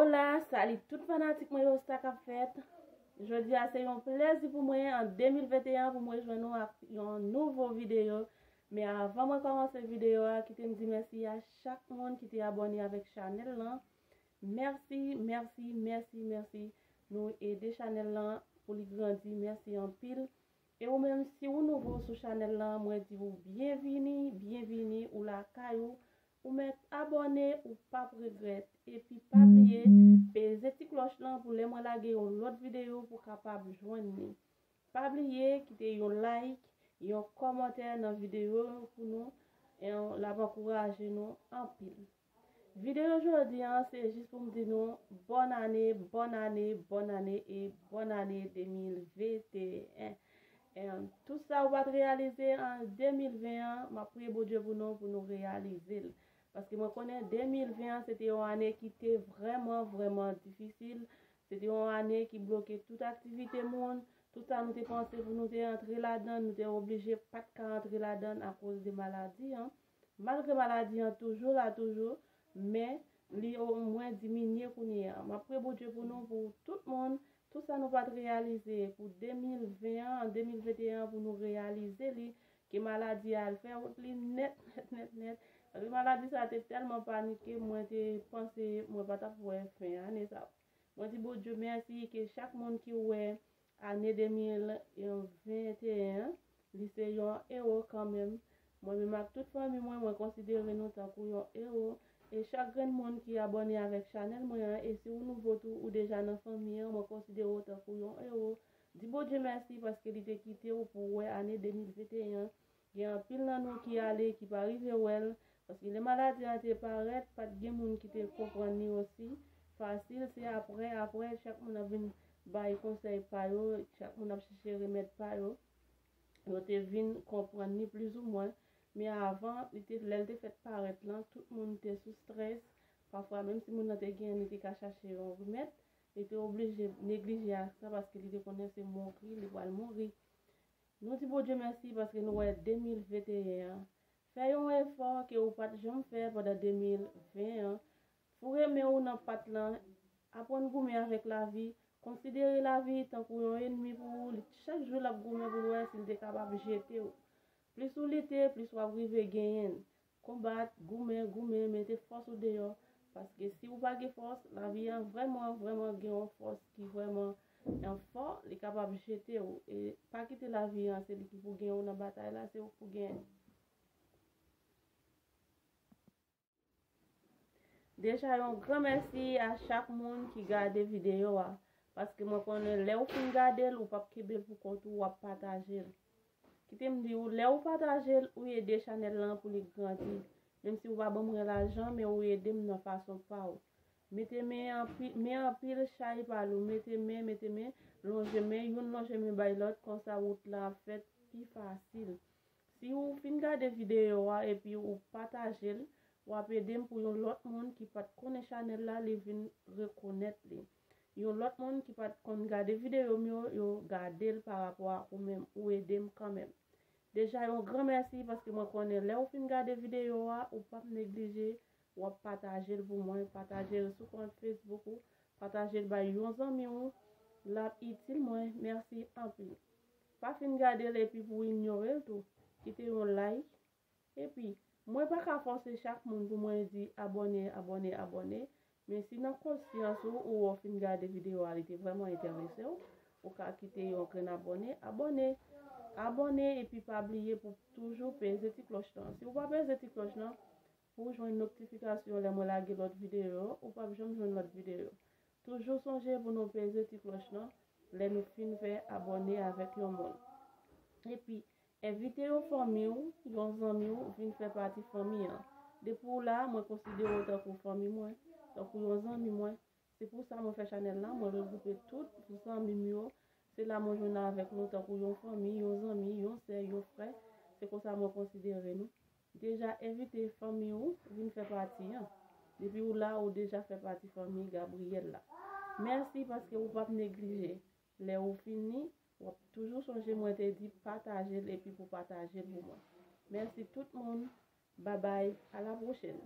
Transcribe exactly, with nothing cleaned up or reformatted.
Hola, salut tout fanatik mwen yo, sa k ap fèt? Jodi a se yon plezi pou mwen an de mil venteyen pou mwen jwenn nou ak yon nouvo videyo. Men avan mwen kòmanse videyo a, kite m di mèsi a chak moun ki te abòne avèk chanèl lan. Mèsi, mèsi, mèsi, mèsi. Nou ede chanèl lan pou li grandi. Mèsi anpil. E ou menm, si ou nouvo sou chanèl lan, mwen di ou byenvini, byenvini, ou lakay ou. Ou mèt abòne, ou p ap regrèt. Epi pa bliye, peze ti klòch lan pou lè mwen lage yon lòt videyo pou w kapab jwenn li. Pa bliye kite yon like, yon kòmantè nan videyo yo pou nou, e l ap ankouraje nou anpil. Videyo jodi a se jis pou m di nou bòn ane, bòn ane, bòn ane e bòn ane de mil venteyen. Em, tout sa ou pa t reyalize an de mil ven an, m ap priye Bondye pou nou, pou nou reyalize l. Paske mwen konnen de mil ven an, se te yon ane ki te vrèman, vrèman difisil. Se te yon ane ki bloke tout aktivite moun. Tout sa nou te panse pou nou te antre ladan, nou te oblije pa t ka antre ladan akoz de maladi an. Malgre maladi an toujou la toujou, men li omwen diminye kounye a. M ap priye Bondye pou nou, pou tout moun, tout sa nou pa t reyalize pou de mil ven an, an de mil venteyen an, pou nou reyalize li, ke maladi a al fè wout li nèt, nèt, nèt, nèt. Paske maladi sa te tèlman panike, mwen te panse mwen pa t ap wè fen ane sa. Mwen di Bondye mèsi ke chak moun ki wè ane de mil venteyen an, li se yon ewo kanmenm. Mwen menm ak tout fanmi mwen, mwen konsidere nou tankou yon ewo. E chak grenn moun ki abòne avèk chanèl mwen an, e si ou nouvo tou, ou deja nan fanmi an, mwen konsidere w tankou yon ewo. Di Bondye mèsi paske li te kite w pou w wè ane de mil venteyen an. Gen anpil nan nou ki ale, ki pa rive wè l, paske lè maladi a te parèt, pa t gen moun ki te konprann li osi fasil. Se apre, apre, chak moun ap vin bay konsèy pa yo, chak moun ap chèche remèd pa yo. Yo te vin konprann li plizoumwen. Men avan, li te, lè l te fèt parèt lan, tout moun te sou strès. Pafwa, menm si moun nan te genyen, li te ka chache yon remèd, li te oblije neglije ak sa paske li te konnen se mouri, li pral mouri. Nou di Bondye mèsi paske nou wè de mil venteyen an. Fè yon efò ke ou pa t janm fè pandan de mil ven an. Foure men w nan pat lan, aprann goumen avèk lavi, konsidere lavi tankou yon ènmi pou ou, li, chak jou l ap goumen pou l wè si l te kapab jete w. Plis ou lite, plis w ap rive genyen l. Konbat, goumen, goumen, mete fòs ou deyò, paske si ou pa gen fòs, lavi an vrèman, vrèman gen yon fòs ki vrèman, en, fò, li kapab jete w. E pa kite lavi an, se li ki pou genyen w nan batay la, se ou ki pou genyen. Deja, yon gran mèsi a chak moun ki gade videyo a, paske mwen konnen lè ou fin gade l, ou p ap kenbe l pou kont ou, w ap pataje l. Kite m di w, lè ou pataje l, ou ede chanèl lan pou li grandi. Menm si ou pa ban mwen lajan, men ou ede m nan fason pa w. Mete men anpi-, men anpil, chay pa lou. Mete men, mete men, lonje men, youn lonje men bay lòt, konsa wout la ap fèt pi fasil. Si ou fin gade videyo a epi ou pataje l, w ap ede m pou yon lòt moun ki pa t konnen chanèl la, li vin rekonèt li. Yon lòt moun ki pa t konn gade videyo m yo, yo gade l pa rapò ak ou menm, ou ede m kanmenm. Deja, yon gran mèsi paske mwen konnen lè ou fin gade videyo a, ou p ap neglije, w ap pataje l pou mwen, pataje l sou kont Facebook ou, pataje l bay yon zanmi w, l ap itil mwen. Mèsi anpil. Pa fin gade l epi pou w inyore l tou. Kite yon like. Epi, mwen pa ka fòse chak moun pou mwen di abòne, abòne, abòne. Men si nan konsyans ou, ou wè w fin gade videyo a, li te vrèman enterese w, ou ka kite yon grenn abòne, abòne, abòne, epi pa bliye pou toujou peze ti klòch lan. Si ou pa peze ti klòch lan, pou w jwenn notifikasyon lè mwen lage lòt videyo, ou p ap janm jwenn lòt videyo. Toujou sonje pou nou peze ti klòch lan lè nou fin fè abòne avèk yon moun. Epi, envite yon fanmi w, yon zanmi w vin fè pati fanmi an. Depi w la, mwen konsidere w tankou fanmi mwen, tankou yon zanmi mwen. Se pou sa mwen fè chanèl la, mwen regwoupe tout zanmi m yo. Se la mwen jwenn avèk nou tankou yon fanmi, yon zanmi, yon sè, yon frè. Se konsa mwen konsidere nou. Deja envite fanmi w vin fè pati an. Depi w la, ou deja fè pati fanmi Gabriel la. Mèsi paske ou p ap neglije. Lè ou fini, w ap toujou sonje mwen te di pataje l epi pou pataje l pou mwen. Mèsi tout moun. Babay, a la pwochèn.